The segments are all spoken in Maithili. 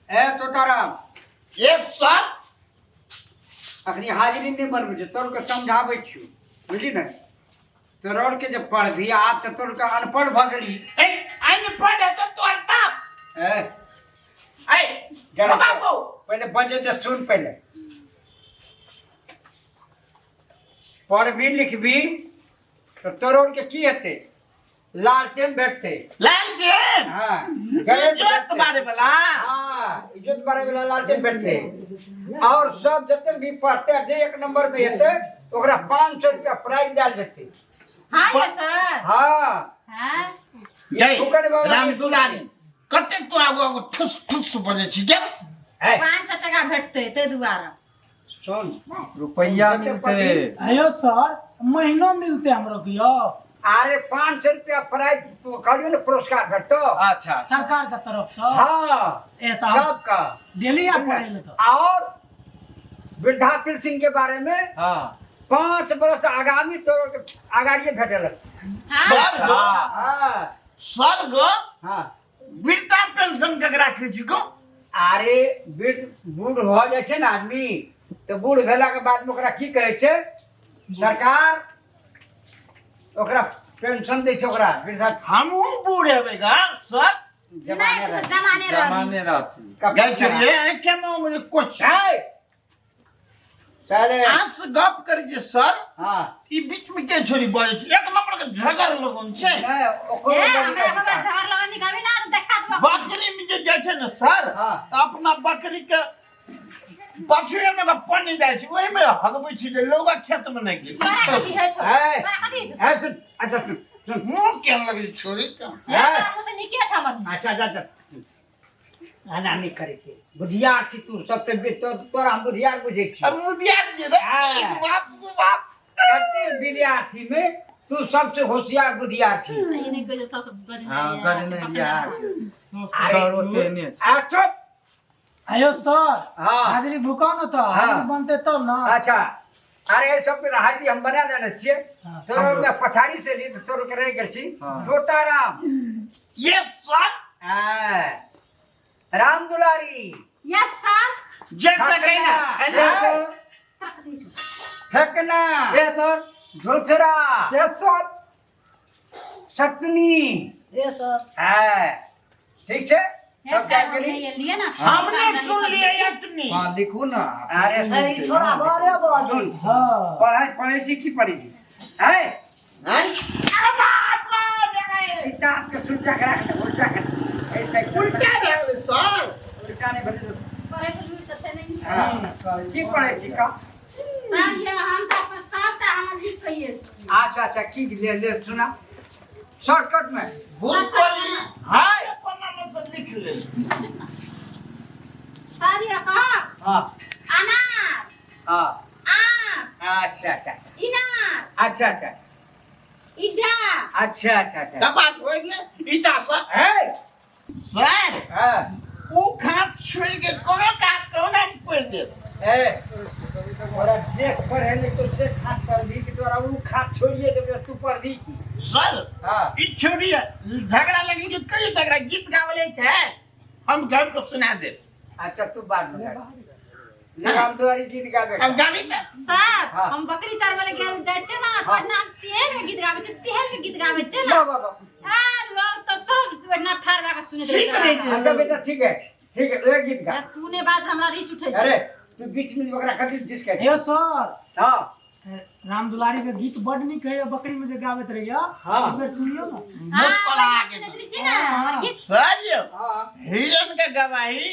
ए तोताराम। एक सर। अखनी हाजिरी नहि बनबै छै, तोर के समझाबै छियौ, बुझली ने? तोर के जे पढ़बी आब तऽ तोर के अनपढ़ भऽ गेली। ए अनपढ़ है तो तोर बाप। ए ए जरा बाबू पहिले बजे दे, सुन पहिले। पढ़बी लिखबी तऽ तोर के की हेतै? लालटेन भेटतै। लालटेन? हाँ। इज्जत मारे वाला। हाँ, इज्जत मारे वाला लालटेन भेटतै। और सब जते भी पढ़ते जे एक नंबर में हेतै ओकरा 500 रुपया प्राइज देल जेतै। हाँ ये सर। हाँ। हाँ। जय फुकन बाबा। राम दुलारी, कते तू आगू आगू ठुस ठुस बजै छी के? ए, 500 टका भेटतै ताहि दुआरे। सुन, रुपया जते मिलते। पढ़बी- अयो सर, महीनो मिलते हमरो के यो? अरे 500 रुपया प्राइज कहलियो ने, पुरस्कार भेटतो। अच्छा अच्छा। सरकार के तरफ से? हाँ। ए तऽ हम सबका डेली आ पढ़े ले तो। और वृद्धा पेंशन के बारे में 5 बरस आगामी तोर के अगाड़िए भेटल। सर गो। हाँ। सर गो। हाँ। वृद्धा पेंशन ककरा कहै छी गो? अरे वृद्ध बूढ़ भऽ जाइ छै ने आदमी, तऽ बूढ़ भेलाके बादमे ओकरा की कहै छै सरकार? ओकरा पेंशन दै छै, ओकरा वृद्धा। हमहूँ बूढ़ हेबै गा सर? जमाने नहि, रहतै। जमाने रहबी। जमाने रहती। गै चलिए आँखे में उम्र कुछ छै चले। आज से गप करै छी सर। हाँ। ई बीच में के छोरी बजै छै? एक नंबर के झगड़ लगन छै। नहि, ओकरो ए, बड़ी हमरा अधिकार। बाबा झगड़ लगन निकाबी ना, देखा देबो। बकरी में जे जाइ छै ने सर, हाँ। तऽ अपना बकरी के पछुए में के पानी जाइ छै, ओहिमे हगबै छै जे लोग खेत में नहि गेल। तोरा कथी होइ छौ? ए। तोरा कथी होइ छौ? ए, सुन, अच्छा सुन सुन। मुँह केहन लगै छै छोरी के? ए। तोरा मुँह से नीके छै हमर। अच्छा अच्छा अच्छा, एना नहि करै छै। बुधियार छी तू सबसे तोरा हम बुधियार बुझै छी। अब बुधियार छियै ने? हाँ। एक बाप दू बाप। कते विद्यार्थी में तू सबसे होशियार बुधियार छी। ई नहि कहै जे सब गजने हाँ, गजने छै। अरे, सर ओते ने छै। आ चुप। अयो सर। हाँ। हाजिरी भुकाउ ने तऽ हाँ। हाजिरी बनतै तब ने। अच्छा, अरे सबके हाजिरी हम बना लेने छियै। हाँ। तोरो के पछाड़ी से ली तऽ तोरो के रहि गेल छी। हाँ। तोताराम। ये सर। हाँ। राम दुलारी। Yes sir. जे तकै ना। फेकना। फेकना। Yes sir. झुझरा। Yes sir. सतनी। Yes sir. हाँ, ठीक छै, सब क्या गेली? लिए ना। हमने सुन लिया इतनी। हाँ, लिखू ना। अरे सुन, छोरा बारे सुन। हाँ। पढ़ाई पढ़ै छी की पढ़ै छी? है हैं? अरे बाप रे, किताब के सुलटा के राख दे, उल्टा के ऐसे। उल्टा भए गेलै सर। उल्टा नहि भेलै। पढ़ै के लूरि तऽ छै नहि। हाँ, की पढ़ै छी का? सर ये हम तऽ अपन सबटा हमर लिख के आयल छी। अच्छा अच्छा, की ले ले, सुना शॉर्टकट में। भूसकोली। हाय। पन्ना में से लिख ले। सर ये कहब। हाँ। अनार। हाँ। आम। अच्छा अच्छा अच्छा। इनार। अच्छा अच्छा। ईटा। अच्छा अच्छा अच्छा। कपाट छोड़ ले ईटा से। है सर। हाँ। ऊ खाट छोड़ के कोनो काज कोना पड़ देब। ए तोरा देख पर है नहीं तो से खाट पर दी कि तोरा ऊ खाट छोड़िए देबे, तू पर दी की? सर। हाँ। ई छोड़ी झगड़ा लगल के कई झगड़ा गीत गावले छै, हम गाबि के सुना देब। अच्छा, तू बाद में गा। ले, हम दुआरी गीत गाबे। हम गाबी ने। सर। हाँ। हम बकरी चरबै लए गेल जाइ छियै ने। हाँ। पटना तेहन के गीत गाबै छै, तेहन के गीत गाबै छै ने। वाह वाह वाह। आ लोग तऽ सब ओहिना ठाढ़ भए कऽ सुनैत रहै सुति रहै छै। छै। अच्छा बेटा, ठीक है ठीक है, एक गीत गा। तू ने बाज, हमरा रिस उठै छै। अरे तू बीच में ओकरा खातिर जिस कह। अयो सर। हाँ। राम दुलारी के गीत बड नीक है, बकरी में जे गाबैत रहिया। हाँ। एक बेर सुनियो ना। हाँ, मुस्कुरा ओहिना के। सुनैत रहै छै ने हमर गीत। सर यौ। हाँ। हिरन के गवाही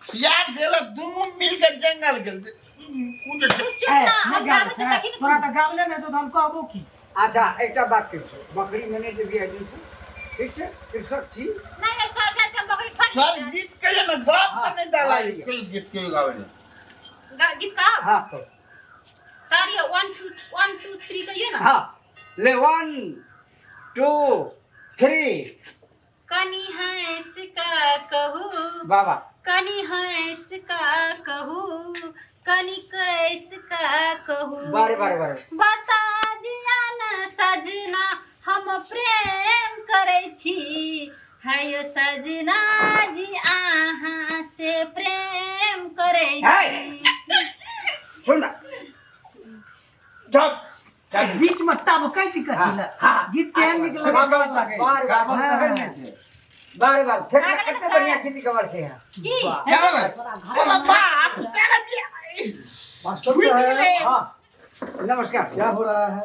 सियार देलक, दुनू मिल के जंगल गेल। उ जे तू चुप ए, ना, नहि हम गाबै गाबै छै। छियै तखन। तोरा तऽ गाबले नहि तो हम कहबो की? अच्छा, एकटा बात कहै छियौ, बकरी में नहि जेबही एहि दिनसँ, ठीक छै? कृषक छी। नहि नहि सर, जाइ छियै हम बकरी ठक। सर, गीत कहियो ने, गप तऽ नहि हाँ। दलाई कहि गीत कहियो गाबै ले। गीत गाओ। हाँ, कहू। सर ये 1 2 1 2 3 कहियो ना। हाँ, ले, 1 2 3। कनी हंस का कहू। बाबा। कनी हंस का कहू, कनी कैस का कहू। बारे बारे बारे। बता दिया न सजना, हम प्रेम करै छी। है यो सजना जी, अहाँ है। सुन ना। चुप। बीच में तबकै छी कथी लए? हाँ। गीत केहन नीक लगै छै। बार लागै छै, बार गाबल हाँ। तऽ नहि छै। बार बार फेर बार कते बार बढ़िया गीत गबल छै यहाँ। की क्या भेलै? तोरा बाप सारा मास्टर छुटि साहब गेलै। हाँ नमस्कार। क्या हो रहा है?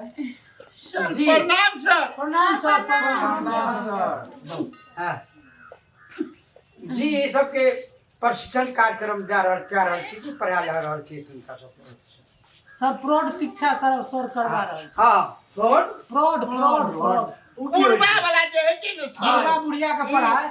सर जी। प्रणाम सर। प्रणाम सर, प्रणाम। सर हाँ। जी ई सबके प्रशिक्षण कार्यक्रम जा रहल कए रहल छी कि पढ़ा जा रहल छी हिनका सबके। सर प्रौढ़ शिक्षा सर सर करवा रहल छी। हाँ कौन? प्रौढ़ प्रौढ़ प्रौढ़ उ की होइ बुढ़बा छै? वाला जे होइ छै ने सर। बुढ़वा बुढ़िया के पढ़ाइ।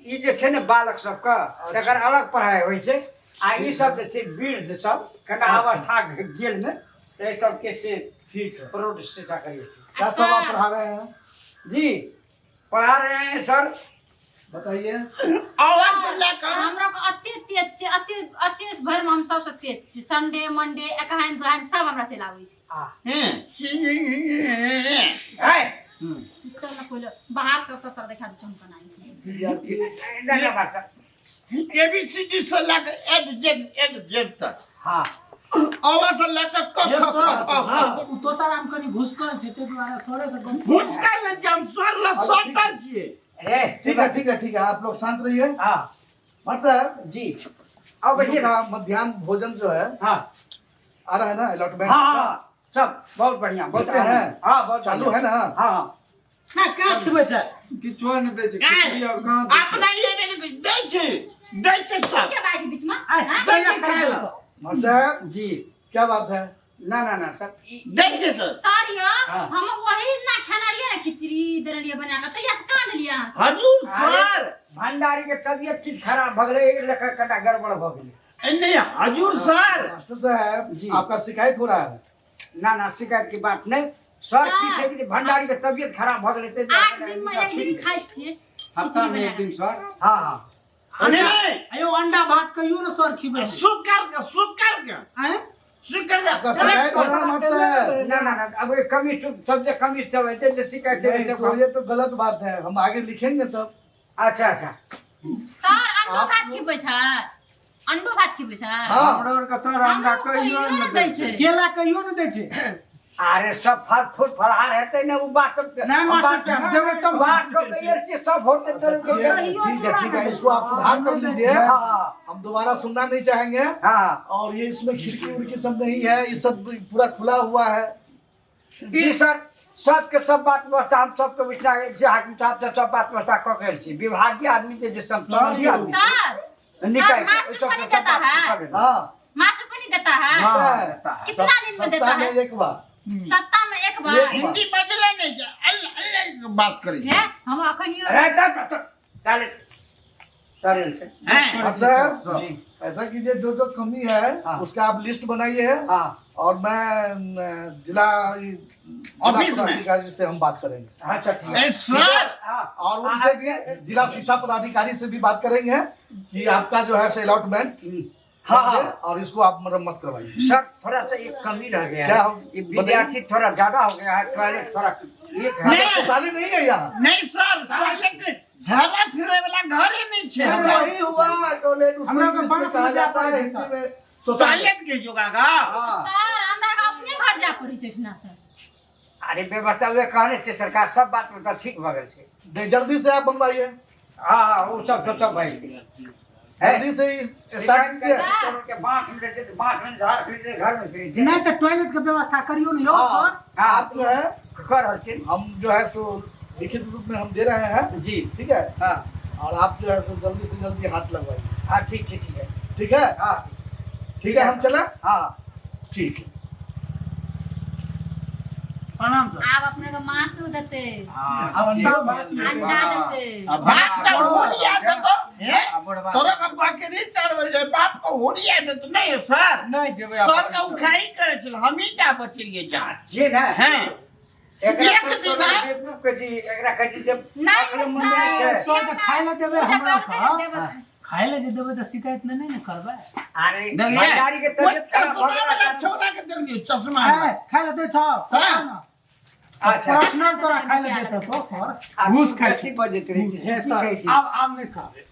ई जे छै ने बालक सबके तकर अलग पढ़ाइ होइ छै आ ई सब जे छै वृद्ध सब कना अवस्था गेल ने तऽ एहि सबके से ठीक है। प्रौढ़ शिक्षा करिए। क्या सब आप पढ़ा रहे हैं? जी पढ़ा रहे हैं सर। बताइए। आवाज लए कऽ हमरा के अते तेज छै, अते अते भरि में हम सबसे तेज छी। संडे मंडे एकहन दुहन सब हमरा चलि आबै छै। आ हँ। है चल ना पहिले बाहर चल तर देखा दे हम केना छै। विद्यार्थी ना ना मास्टर। एबीसीडी से लए कऽ एड जेड एड जेड तक। हाँ आवाज से लए कऽ क हे ख सर, ख ख। ओ तोताराम कनि घुसकल छै ताहि दुआरे सरे से गप। घुसका नहि छै, हम सर लए सटल छियै। ए ठीक है ठीक है ठीक है, आप लोग शांत रहिए। हाँ मास्टर साहब जी आओ बैठिए ना। का मध्यान्ह भोजन जो है हाँ आ रहा है ना अलॉटमेंट? हाँ हाँ सब बहुत बढ़िया बहुत देते हैं? हाँ बहुत चालू है ना? हाँ हाँ। ना का खिबै छै? किछो नहि दै छै, खिचड़ी और कहाँ दै छै? अपना ये नहि दै छै, दै छै सर। के बाजै छै बीच में? आइ, हाँ? कहिया खाइ लए? मास्टर साहब जी क्या बात है? ना ना ना सब दै छै सर। सर यो हाँ। हम वही ना खाना रहिए ना खिचड़ी देने रहिए बना के तहिया से कहाँ देलियै अहाँ? हजूर अरे, सर। भंडारी के तबियत किछु खराब भऽ गेलै एक लख कटा गड़बड़ भऽ गेलै। नहीं हजूर सर। मास्टर साहब जी। आपका शिकायत हो रहा है। ना ना शिकायत की बात नहीं सर, की सर। छै कि भंडारी के तबियत खराब भऽ गेलै ताहि दुआरे 8 दिन में एक दिन खाइ छियै। हफ्ता में एक दिन सर। हाँ हाँ। नहीं नहीं अयो अंडा भात कहियो ने सर खिबै छै। शुक्र के शुक्र के आँय? शुक्र के आपका शिकायत हो रहा है मास्टर साहब। ना ना ना अब ये कमी सब जे कमी सब हेतै से शिकायत छै नहीं सब तो ये तो गलत बात है, हम आगे लिखेंगे तब। अच्छा अच्छा। सर अंडो आप भात खिबै छै? अंडो भात खिबै छै? हाँ। हमरो आरके सर अंडा हमरो कहियो कहियो नहि ने दै दै छै। छै। केला कहियो ने दै छै। अरे सब फल फूल फलहार हेतै ने उ बात ना मास्टर साहब देबै तब। बात कऽ के ये छै, सब होते अच्छा, ठीक है ठीक है ठीक है, इसको आप सुधार कर लीजिए। हाँ हम दोबारा सुनना नहीं चाहेंगे। हाँ। और ये इसमें खिड़की उड़की सब नहीं है, ये सब पूरा खुला हुआ है। जी सर सबके सब बात व्यवस्था हम सबके विचार जे हाकिम साहब से सब बात व्यवस्था कऽ के छी। विभागीय आदमी जे जे सब समझी आदमी छै, सर निकाय सर के, मासु ओहि सबके पनि सब देता बात है? कऽ लेबै। हाँ मासु पनि देता है? देता है। कितना दिन में देता सप्ताह में है? एक बार। सप्ताह में एक बार। एक बार। हिंदी बजले नहि छै, अल्लाह अल्लाह बात करै छै। हे हम अखन यो अरे त त त चाले चाले से। हैं? मास्टर साहब जी ऐसा कीजिए, जो जो कमी है हाँ। उसका आप लिस्ट बनाइए हाँ और मैं जिला ऑफिस में। पदाधिकारी से हम बात करेंगे। अच्छा ठीक है। ए, सर हाँ और उनसे भी जिला शिक्षा पदाधिकारी से भी बात करेंगे कि आपका जो है अलॉटमेंट हाँ हाँ और इसको आप मरम्मत करवाइए। सर थोड़ा सा एक कमी रह गया क्या है। हम ये विद्यार्थी थोड़ा ज्यादा हो गया है, टॉयलेट थोड़ा एक है। नहीं। शौचालय नहीं है यहाँ। नहीं सर, टॉयलेट झाड़ा फिरे वाला घरे नहीं छै। वही हुआ टॉयलेट, उसको हम लोग के इंग्लिश में बांस कहा में जा जाता है, पड़े हिंदी सर। में शौचालय। टॉयलेट के योगा हाँ। सर हमरा के अपने घर जा पड़ै छै एठिना सर। अरे व्यवस्था उहे कहने छै सरकार, सब बात मतलब ठीक भऽ गेल छै। नहीं, जल्दी से आप बनवाइए। हाँ हाँ ओ सब सब सब भए गेल है। जल्दी से ही स्टार्ट कीजिए। के बाँस मिलै छै तऽ बाँस में झाड़ फिर छै, घर में फिर छै। नहि तऽ टॉयलेट के व्यवस्था करियौ ने यौ हाँ, सर। हाँ। आप जो है कऽ रहल छी। हम जो है सो लिखित रूप में हम दे रहे हैं। जी ठीक है। हाँ और आप जो है सो जल्दी से जल्दी हाथ लगवाइए। हाँ ठीक ठीक ठीक है। ठीक है हाँ ठीक है, हम चला। हाँ ठीक है। प्रणाम सर। आब अपने के मासु देतै, अंडा भात अंडा देतै। बाप का होलिया देतो हैं? बुढ़वा तोरा का बकरी चढ़बै छै, बाप को होलिया देतो। नहीं सर, नहि जेबै सर का उखाई करै छल, हमही टा बचलियै जा। जे ने हैं एकरा एक सब दिन तोरा आय- बेवकूफ कहै छी, एकरा कहै छी जे नहि अक्ल मन नहि सर, छै। सर तऽ खाय लए देबै पूजा हमरा करतै ने के। देबै। खाय लए जे देबै तऽ शिकायत नहि ने करबै। अरे देखलियै? भंडारी के ओहि तबियत खराब चश्मा भऽ वाला गेल। छौड़ा के देखलियै, चश्मा आय, वाला। खाय लए दै छौ? हाँ। अच्छा पर्सनल तोरा खाय लए देतौ तो सर। आ घूस खाइ कथी छै। बजैत रहै छी? हे की सर, कहै छी? आब आब नहि कहबै।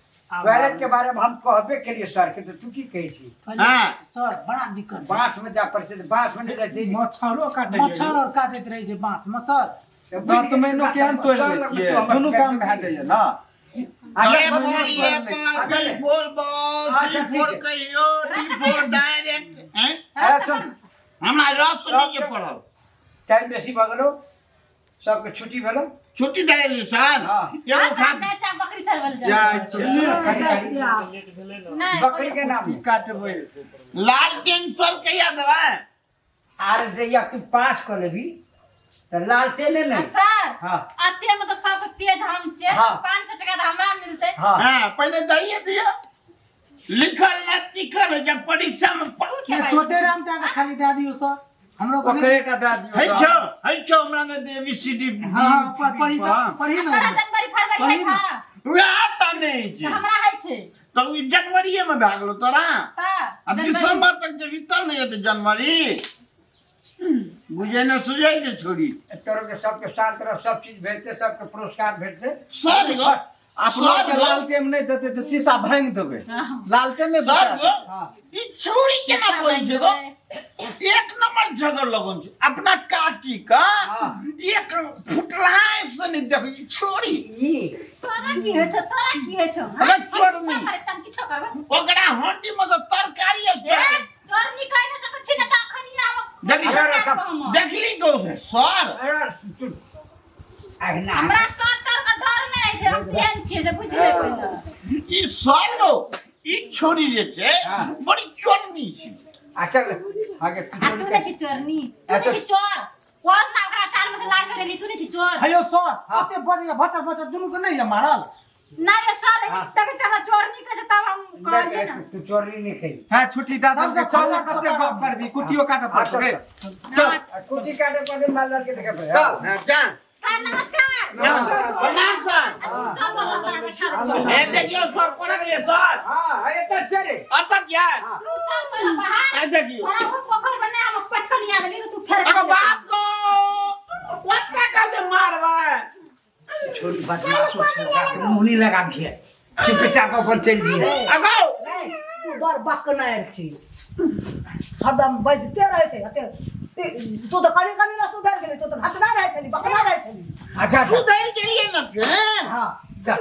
टॉयलेट के बारे में हम कहबे केलिए सर के, तऽ तू की कहै छी? हाँ। सर बड़ा दिक्कत छै। बाँस में जा पड़ै छै तऽ बाँस में नहि जाइ छै। मच्छरो काटै मच्छर आर काटैत रहै छै बाँस मे सर। 10 महीनो केहन तोड़ि लै छियै, दुनू काम भए जाइए ने। अच्छा, ए फोर, ए फोर, बी फोर बॉल, अच्छा, सी ठीक फोर छै। कहियो, डी फोर डायरेक्ट, हैं? अच्छा, चल, हमरा रस नहीं के पढ़ल। टाइम बेसी भऽ गेलो, सबके छुट्टी भेलो। छुट्टी दे देली सर। हाँ। एगो हाँ, सर, खा जाइ छै, बकरी चरबै लए जाइ जाइ छियै। नहि बकरी के नाम की काटबै? लालटेन सर कहिया देबै? आर जहिया तू पास कऽ लेबी तऽ लालटेने आ नहि। सर, हाँ। अते में तऽ सबसे तेज हम छियै। हाँ। 500 टका तऽ हमरा मिलतै। हाँ। हाँ, पहले दइए दिया। लिखल ना तिखल है, जब परीक्षा में तोते राम टा के खाली दए दियौ सर, हमरो के ओकरे टा दए दियौ है सर। छो, है छो, हमरा ने दे एबीसीडी। हाँ, पढ़ी तऽ पढ़ी आ तोरा ने। जनवरी फरवरी होइ छौ? वएह टा नहि छै। तऽ हमरा होइ छै। तऽ ओ जनवरीए में भए गेलो तोरा। तऽ अब जनवरी- दिसंबर तक जेबही तब ने एतै जनवरी। बुझे ने सुझे ने छोड़ी। तोरो के सबके शांत रह, सब चीज भेटतै, सबके पुरस्कार भेटतै। सर गो, अपनो सर के गो, लालटेम नहि देतै तऽ शीशा भाङि देबै। हाँ। लालटेमे सर बचा गो, देबै। हाँ। ई छोड़ी केना शीशा बोलै छै गो? भाङि देबै। एक नंबर झगड़ लगन छै अपना काकी का। हाँ। एक फुटला से नहीं देख ई छोड़ी। ई तोरा की होइ छौ? तोरा की होइ छौ? अरे हाँ? चोरनी। हम किछो करबै, हम किछो करबै। ओकरा हांडी में से तरकारी आ ए, चोरनी कहि नहि सकै छी ने तऽ अखन ई आब देखी- अरे रखब। देखली गो से सर। अरे तू अहिना हमरा सर तर के डर नहि छै, हम तेहन छियै से बुझि ले पहिले। ई सर गो, ई छोड़ी जे छै हाँ। बड़ी चोरनी छै। आ चल आगे तू आ चोरी तू कर। नहि छी चोरनी, तू नहि छी चोर। कोन ना ओकरा कान में से लाल चोरेली, तू नहि छी चोर। हेलो सर, हाँ। ओते बजैया बच्चा बच्चा दुनू के नहि यऽ मारल। ना रे सर, हाँ। तब हमरा चोरनी कहै छै तब हम कहलियै ने। तू चोरी नहीं कही। हँ, छुट्टी दए देलकै। सबसँ चल ने, खतरनाक कते गप करबी, कुट्टियो काटऽ पड़तौ रे। चल। आ कुटी काटे पड़े मालदार के देखे पड़े। चल। हाँ, जा। सर नमस्कार। प्रणाम सर। आ तू चल बोल तोरा से खा चल। ए देखियो सर, कोना गेलियै सर? हाँ, एतऽ चले। अतऽ किया? हाँ। तू चल पहिले बाहर। ए देखियो। तोरा ओ पोखर में नहि हम पटकन याद नहीं तू फेर अरे बाप गो, ओत्ता का जे मारबै? छोड़ी बदमाश हो छै, ओकरा से मुँह नहीं लगाबिहे। चुपचाप अपन चलि जइहे। अगो नहीं, तू बड़ बकनार छी, हरदम बजते रहै छै। अते तू तऽ कनि कनि ने सुधरि गेली, तू तऽ घटना रहै छली, बकना रहै छली। अच्छा अच्छा। सुधरि गेलियै ने फेर। हाँ, चल।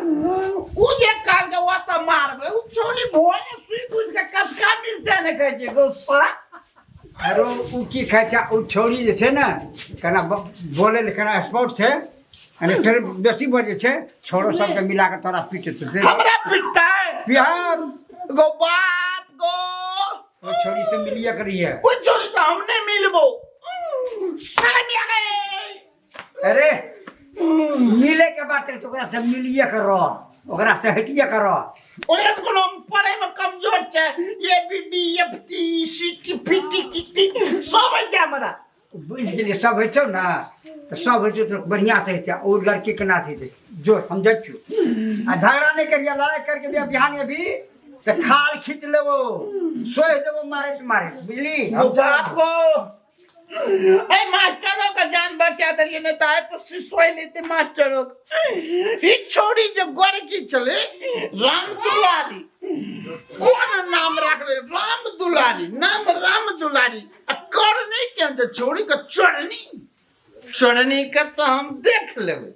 उ जे काल के ओतऽ मारबै, उ छोरी भोरे सुति उठि के कचका मिरचाइ नहि खाइ छै गो सर। अरे उ की खाइ छै? उ छौड़ी जे छै ने, केना बोलै लए केना स्पॉट छै, यानी फेर बेसी बजै छै, छोड़ो सबके मिला के तोरा पीट देतौ। हमरा पिटतै? बिहार गो बाप गो, ओ छौड़ी से मिलिए करिए। ओ छोरी से हम नहीं मिलबो। शर्म आ गए। अरे मिले के बात है तो ओकरा से मिलिए कर रह, ओकरा से हटिए कर रह। ओकरा से कोनो हम पढ़े में कमजोर छै। A B D F T C T P T Ki T सब है क्या हमरा। बुझि गेलियै, सब होइ छौ ने तऽ सब होइ छै तऽ बढ़िआँ से होइ छै। ओ लड़की केना से होइ छै जो हम जाइ छियौ। आ झगड़ा नहि करियै, लड़ाइ करके भी बिहान अभी तऽ खाल खींच लेबो, सोहि देबो मारैत मारैत, बुझली? ओ बाप गो, ए मास्टरों का जान बचा देलिए, नहीं तो आए तो सिसोई लेते मास्टरों के। ई छोरी जो गोरकी चले राम दुलारी, कौन नाम रख ले? राम दुलारी, नाम राम दुलारी आ करनी के छोरी के चोरनी, चोरनी के तो हम देख लेबै।